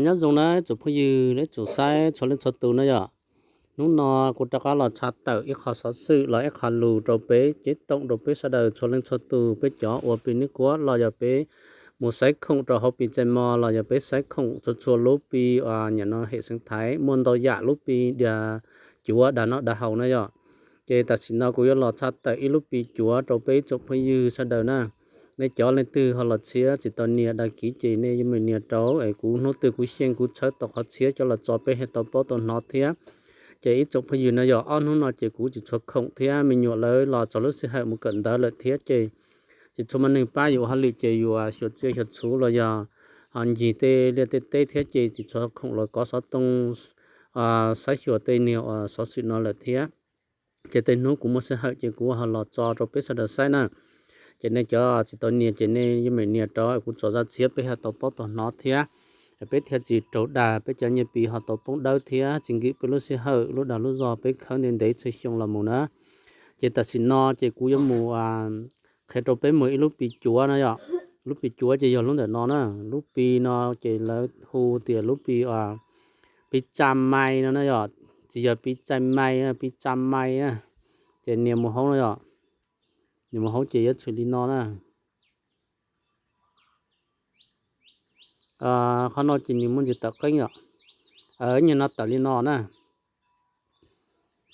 Nyob zoo na tsoom phooj ywg, nej tsoom saib txhua leej txhua tus na yom. Hnub no kuv rov qab los tshaj tawm ib qho xov xwm los ib qho lus rau peb ceeb toom rau peb sawv daws txhua leej txhua tus, peb cov ua pi niv kuab los yog peb mus saib khoom rau hauv pi txais mos los yog peb saib khoom txhua txhua lub pi uas nyam no hem xeev thaiv muaj ntau yam lub pi dias cuav dag noj dag haus na yom. Ces tam sim no kuv yuav los tshaj tawm ib lub pi cuav rau peb tsoom phooj ywg sawv daws na. Nej cov leej twg ho los tshiab tsis tau nias dag kiv ces nej yuav meem nias rau es kuv hnub twg kuv xyeej kuv tshawb tau qhov tshiab coj los tso peb thiaj tau paub tau hnov thiab. Ces ib tsoom phooj ywg na yom, ob hnub no ces kuv tsis tshua khoom thiab me nyuam lawv los txog lub sij hawm mus kawm ntawv lawm thiab ces tsis tshua muaj neeg pab yus ua hauj lwm ces yus xyuas tsiaj xyuas txhuv los yog ncig tej liaj tej teb thiab ces tsis tshua khoom los kov xov tooj saib xyuas tej niag uas xov xwm no lawm thiab. Ces tej hnub kuv muaj sij hawm ces kuv ho los tso rau peb sawv daws saib na. Ces nej cov tsis tau nias ces nej yuav meem nias rau kuv tso zaj tshiab peb thiaj tau paub tau hnov thiab. Peb thiaj tsis raug dag, peb cov nyiaj pi ho tau poob dawb thiab tsis nkim peb lub sij hawm lub dag lub zog peb khawb ntev ntev txhua xyoo los mus na. Ces tam sim no ces kuv yuav mus qhia rau peb mus ib lub pi cuav na yom. Lub pi cuav ces yog lub ntawm no na. Lub pi no ces lawv hu tias lub pi, pi tsa mai no na yom. Tsis yog pi tsa mai, pi tsa mai na. Ces nias mus hauv no yom. Nias mus hauv ces yuav tshwm li no na. Qhov no ces nws muaj ntsis tawm qeeb yom. Nyias no tawm li no na.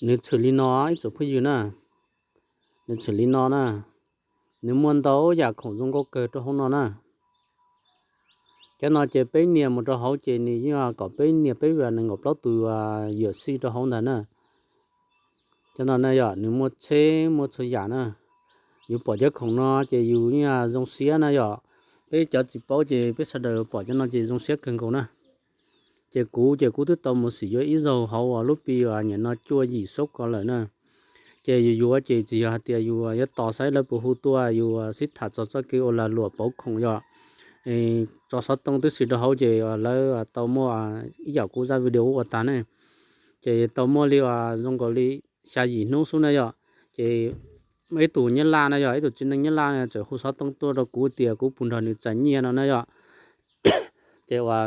Nws tshwm li no ib tsoom phooj ywg na. Nws tshwm li no na. Nws muaj ntau yam khoom zoo nkauj kawg rau hauv no na. Cov no ces peb nias mus rau hauv ces nws yeej kom peb nias peb vas nees nkaum plaub tus yawm sij rau hauv ntag na. Cov no na yom, nws muaj tsheb muaj txhua yam na. Yus pom cov khoom no ces yus yeej zoo siab na yom. Peb cov tsis paub ces peb sawv daws pom cov no ces zoo siab kawg nkaus na. Ces kuv ces kuv twb tau mus xim yuav ib zaug hauv lub pi uas nyam no cuaj yim sub ko lawm na. Ces yus yuav ces tsis yog hais tias yus yuav tos saib lawv puas hu tuaj, yus sib tham txog txoj kev ua lag luam pauv khoom yom. Tso xov tooj tib si rau hauv ces lawv tau muaj ib yam kuv zaj video ua tag ne. Ces tau muaj li uas zoo nkaus li xya yim hnub xwb na yom. Ces ib tug Nyab Laj na yom, ib tug txiv neej Nyab Laj txawm hu xov tooj tuaj rau kuv tias kuv puas nrog nws txais nyiaj no na yom. Ces uas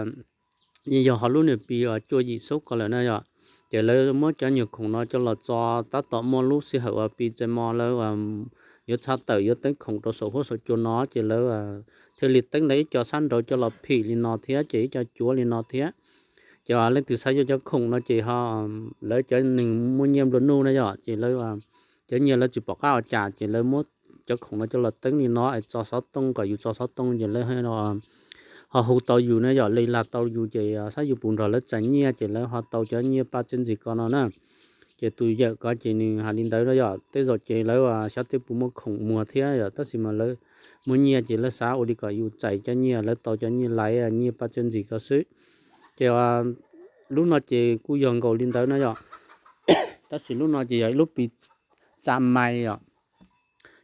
yog hauv lub niag pi uas cuaj yim sub ko lawm na yom. Ces lawv muab cov nyuag khoom no coj los tso, tab tom muaj lub sij hawm uas pi txais mos lawv yuav tshaj tawm yuav teeb khoom rau saum huab saum cua no ces lawv thiaj li teeb lawv ib co sab nraud coj los phim li no thiab ces ib co cuav li no thiab. Ces leej twg xav yuav cov khoom no ces ho lawv cov neeg muaj nyiaj nplua nuj na yom, ces lawv cov nyiaj lawv tsis pom qab ua cas ces lawv muab cov khoom no coj los teeb li no es tso xov tooj kom yus tso xov tooj ces lawv ho hu tau yus na yom, li lag tau yus ces saib yus puas nrog lawv txais nyiaj ces lawv ho tau cov nyiaj paj txiaj ntsim ko no na. Ces tus yawm ko ces nws hais li ntawd na yom, tej zaum ces lawv xyov tej puas muaj khoom muag thiab yom, tab sis mas lawv muaj nyiaj ces lawv xav ua li kom yus txais cov nyiaj, lawv tau cov nyiaj laiv nyiaj paj txiaj ntsim ko xwb. Ces lub no ces kuj yog nkaus li ntawd na yom, tab sis lub no ces yog ib lub pi tsa mai yom.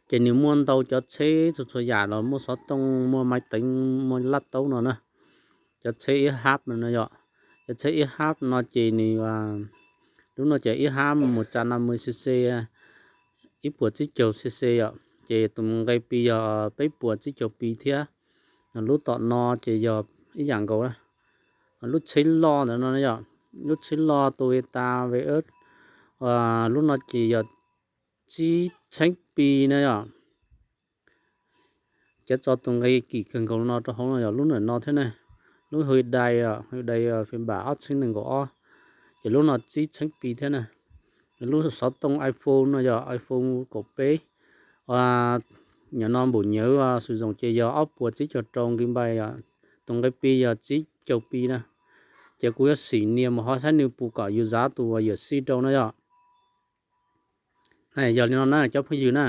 Ces nws muaj ntau cov tsheb txhua txhua yam los muaj xov tooj, muaj maiv teev, muaj lab taub no na. Cov tsheb ib hab no yom, cov tsheb ib hab no ces nws, lub no ces ib hab mus tsa na mws cc, ib puas tsib caug cc yom, ces tus nqe pi yog peb puas tsib caug pi thiab. Lub tom no ces yog ib yam nkaus, lub tsheb loj ntawd no yom, lub tsheb loj Toyota Vios, lub no ces yog tsib txheeb pi na yom. Cov tso tus nqe kim kawg nkaus no rau hauv no yog lub ntawm no thiab ne, lub Hyundai, Hyundai phiên bản ob txhiab nees nkaum ob, ces lub no tsib txheeb pi thiab na. Lub xov tooj iPhone no yog iPhone kaum peb, nyam no npaum nyawv sử dụng ces yog ob puas tsib caug rau GB, tus nqe pi yog tsib caug pi na. Ces kuv yuav sim nias mus ho saib nws puas kom yus zav tus yawm sij rau na yom. Yog li no na cov phooj ywg na,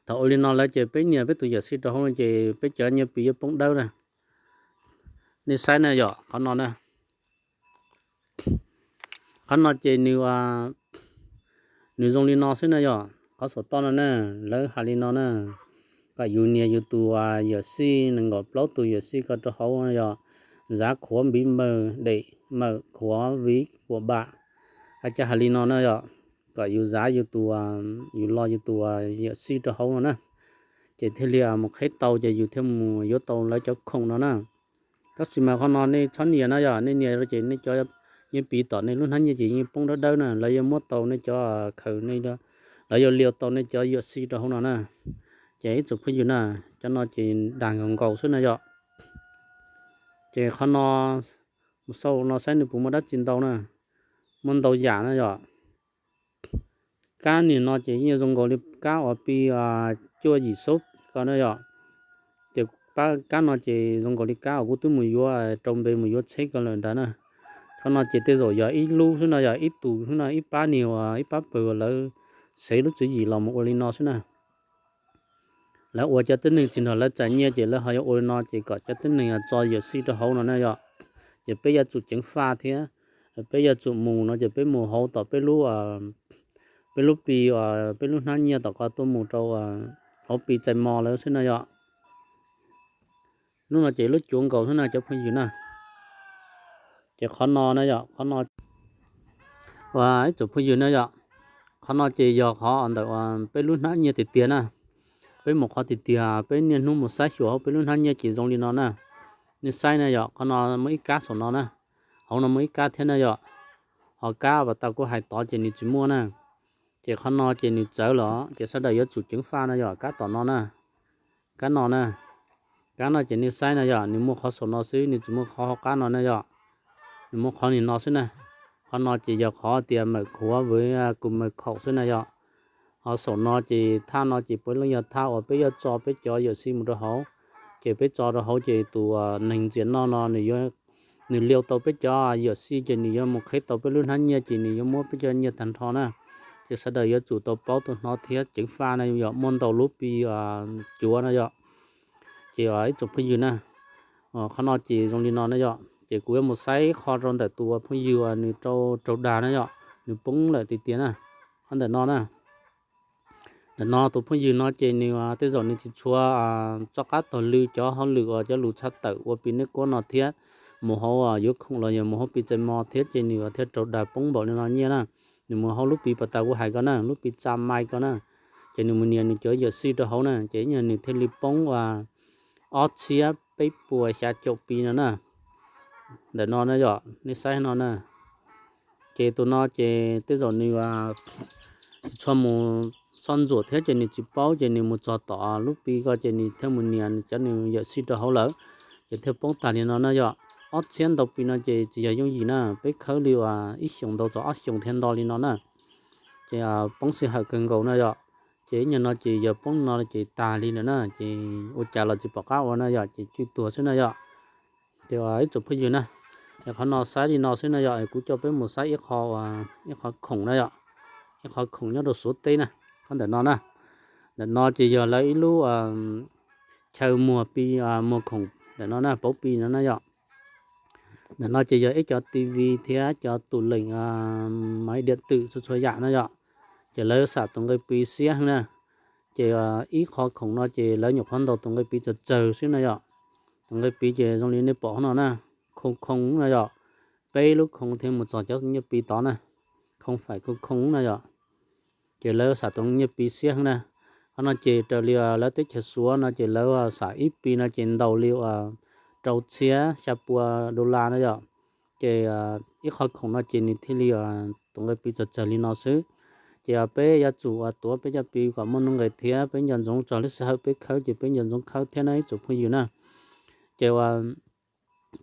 thaum ua li no lawm ces peb nias peb tus yawm sij rau hauv no ces peb cov nyiaj pi yuav poob dawb na. Nej saib na yom, qhov no na, qhov no ces nws, nws zoo li no xwb na yom, qhov saum toj no na, lawv hais li no na, kom yus nias yus tus yawm sij nees nkaum plaub tus yawm sij ko rau hauv no yom, giá của ví mời để mở của ví của bạn, hais cov hais li no na yom, kom yus zav yus tus, yus lo yus tus yawm sij rau hauv no na. ces thiaj li mus qheb tau ces yus thiaj mus yuav tau lawv cov khoom no na. Tab sis mas qhov no nej txhob nias na yom, nej nias ces nej cov nyiaj piv tom nej lub hnab nyiaj ces yeej poob dawb dawb na, lawv yuav muab tau nej cov khaws, lawv yuav liau tau nej cov yuam sij rau hauv no na. Ces ib tsoom phooj ywg na, cov no ces dag nkaus nkaus xwb na yom. Ces qhov no mus xauj no saib nws puas muaj dab tsi ntau na, muaj ntau yam na yom. Kab nim no ces yeej zoo nkaus li kab uas pi cuaj yim xub ko na yom. Ces kab no ces zoo nkaus li kab uas kuv twb mus yuav rau npe mus yuav tsheb ko lawm ntawd na. Qhov no ces tej zaum yog ib lub xwb no, yog ib tus xwb no, ib pab niag uas ib pab pawg uas lawv xev lub tswv yim los mus ua li no xwb na. Lawv ua cov tib neeg tsis nrog lawv txais nyiaj ces lawv ho yuav ua li no ces kom cov tib neeg tso yuam sij rau hauv no na yom. Ces peb yuav tsum ceev faj thiab, peb yuav tsum mus no ces peb mus hauv tom peb lub, peb lub pi, peb lub hnab nyiaj tom ko tuaj mus rau hauv pi txais mos lawv xwb na yom. Lub no ces lub cuav nkaus xwb na cov phooj ywg na. Ces qhov no na yom, qhov no ua ib tsoom phooj ywg na yom, qhov no ces yog qhov ntawm peb lub hnab nyiaj tiag tiag na. Peb mus qhov tiag tiag, peb niaj hnub mus saib xyuas hauv peb lub hnab nyiaj ces zoo li no na. Nej saib na yom, qhov no muaj ib kab saum no na, hauv no muaj ib kab thiab na yom. Ho kab uas tau kuv hais tod ces nws tsis muaj na. Ces qhov no ces nws txawv lawm ces sawv daws yuav tsum ceev faj na yom, kab tom no na. Kab no na, kab no ces nej saib na yom, nws muaj qhov saum no xwb, nws tsis muaj qhov hauv qab no na yom. Nws muaj qhov nim no xwb na. Qhov no ces yog qhov tias mawm khuav vwv kum mawm khaum xwb na yom. Ho saum no ces thaj no ces puav leej yog thaj uas peb yuav tso peb cov yuam sij mus rau hauv. Ces peb tso rau hauv ces tus neeg ntxias noj no nws liau tau peb cov yuam sij ces nws yuav mus qheb tau peb lub hnab nyiaj ces nws yuav muab peb cov nyiaj tag nrho na. Ces sawv daws yuav tsum tau paub tau hnov thiab ceev faj na yom, muaj ntau lub pi cuav na yom. Ces ib tsoom phooj ywg na, qhov no ces zoo li no na yom, ces kuv yuav mus saib qho rau ntawm tus phooj ywg uas nws raug dag na yom, nws poob lawm tiag tiag na. Qhov ntawm no na, ntawm no tus phooj ywg no ces nws tej zaum nws tsis tshua txoj qab taug lw cov hauj lwm uas cov lus tshaj tawm ua pi neb kuab no thiab, mus hauv yuav khoom los yog mus hauv pi txais mos thiab ces nws thiaj raug dag poob npaum li no nyiaj na. Nws mus hauv lub pi pas tas kuv hais ko na, lub pi txa mai ko na, ces nws mus nias nws cov yuam sij rau hauv na, ces ib nyuag nws thiaj li poob ua ob txhiab peb puas xya caum pi no na. Ntawm no na yom, nej saib no na. Ces tus no ces tej zaum nws tsis tshua mus txog ntxuam thiab ces nws tsis paub ces nws mus txog tom lub pi ko ces nws thiaj mus nias nws cov nws yuam sij rau hauv lawm, ces thiaj poob tag li no na yom. Ob txhiab ntau pi no ces tsis yog yooj yim na, peb khawb li uas ib xyoos ntau txog ob xyoos thiaj nto li no na. Ces poob sij hawm kawg nkaus na yom. Ces ib nyuag no ces yog poob no ces tag li lawm na, ces ua cas los tsis pom qab ua na yom, ces cwj tuag xwb na yom. Ces ib tsoom phooj ywg na, es qhov no saib li no xwb na yom, kuv coj peb mus saib ib qho, ib qho khoom na yom, ib qho khoom nyob rau Suav teb na, qhov ntawm no na. Ntawm no ces yog lawv ib lub chaw muag pi, muag khoom ntawm no na, pauv pi no na yom. Ntawm no ces yog ib co T V thiab cov tủ lạnh, máy điện tử txhua txhua yam na yom. Ces lawv xam tus nqe pi siab heev na. Ces ib qho khoom no ces lawv nyuam qhuav ntaus tus nqe pi tsawg tsawg xwb na yom. Tus nqe pi ces zoo li nej pom no na, khoo khoo na yom. Peb lub khoo thiaj mus txog cov nyiaj pi tod na, khoo faim khoo khoo na yom. Ces lawv xam tus nyiaj pi siab heev na. Qhov no ces raws li lawv teb chaws Suav no ces lawv xam ib pi no ces ntaus li uas rau txhiab xya pua dollar na yom. Ces ib qho khoom no ces nws thiaj li tus nqe pi tsawg tsawg li no xwb. Ces peb yuav tsum tuav peb cov pi kom muaj nuj nqes thiab peb nco ntsoov txog lub sij hawm peb khawb ces peb nco ntsoov khawb thiab na ib tsoom phooj ywg na. Ces uas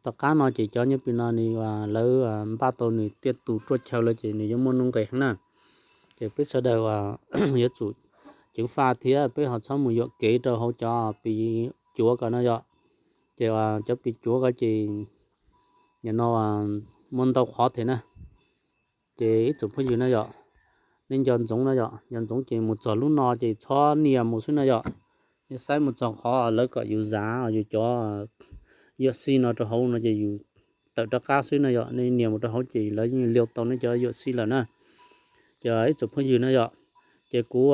tom qab no ces cov nyiaj pi no nws lawv npaj tau nws tiaj tus ruaj chaw lawm ces nws yuav muaj nuj nqes heev na. Ces peb sawv daws yuav tsum ceev faj thiab peb ho txhob mus yuam kev rau hauv cov pi cuav ko no yom. Ces cov pi cuav ko ces nim no muaj ntau qhov thiab na. Ces ib tsoom phooj ywg na yom, nej nco ntsoov na yom, nco ntsoov ces mus txog lub no ces txhob nias mus xwb na yom. Nej saib mus txog qhov lawv kom yus zav yus cov yuam sij no rau hauv no ces yus tawm rov qab xwb na yom, nej nias mus rau hauv ces lawv yeej liau tau nej cov yuam sij lawm na. Ces ib tsoom phooj ywg na yom, ces kuv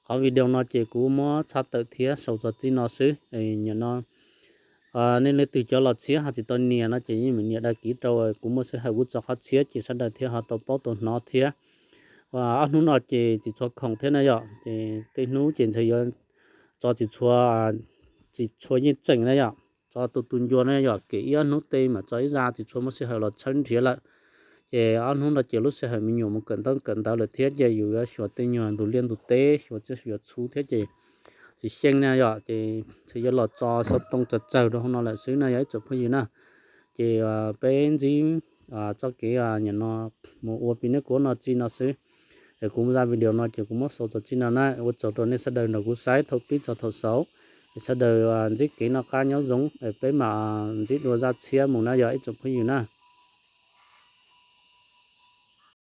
qhov video no ces kuv muab tshaj tawm thiab xaus txog txij no xwb. Nim no nej leej twg cov los tshiab ho tsis tau nias no ces yeej meem nias đăng ký rau, kuv muaj sij hawm kuv tso qhov tshiab ces sawv daws thiaj ho tau paub tau hnov thiab. Ob hnub no ces tsis tshua khoom thiab na yom, ces tej hnub ces ntshe yuav tso tsis txhua, tsis txhua yeej tseem na yom, tso tus tus ncua na yom, kev ib ob hnub tej mas tso ib zaj tsis txhua muaj sij hawm los tshawb nrhiav lawm. Ces ob hnub no ces lub sij hawm me nyuam mus kawm ntaub kawm ntawv lawm thiab ces yus yuav xyuas tej nyuag ntug liaj ntug teb, xyuas tsiaj xyuas txhu thiab ces tsis xyeej na yom, ces txawm yuav los tso xov tooj tsawg tsawg rau hauv no lawm xwb na yog ib tsoom phooj ywg na. Ces peb ntsib txoj kev nim no mus ua pim neb kuv no txij no xwb. Es kuv zaj video no ces kuv muab xaus txog txij no na, ua tsaug rau nej sawv daws nrog kuv saib thaum pib txog thaum xaus. Es sawv daws ntsib kev noj qab nyob zoo, peb mam ntsib dua zaj tshiab mus na yog ib tsoom phooj ywg na.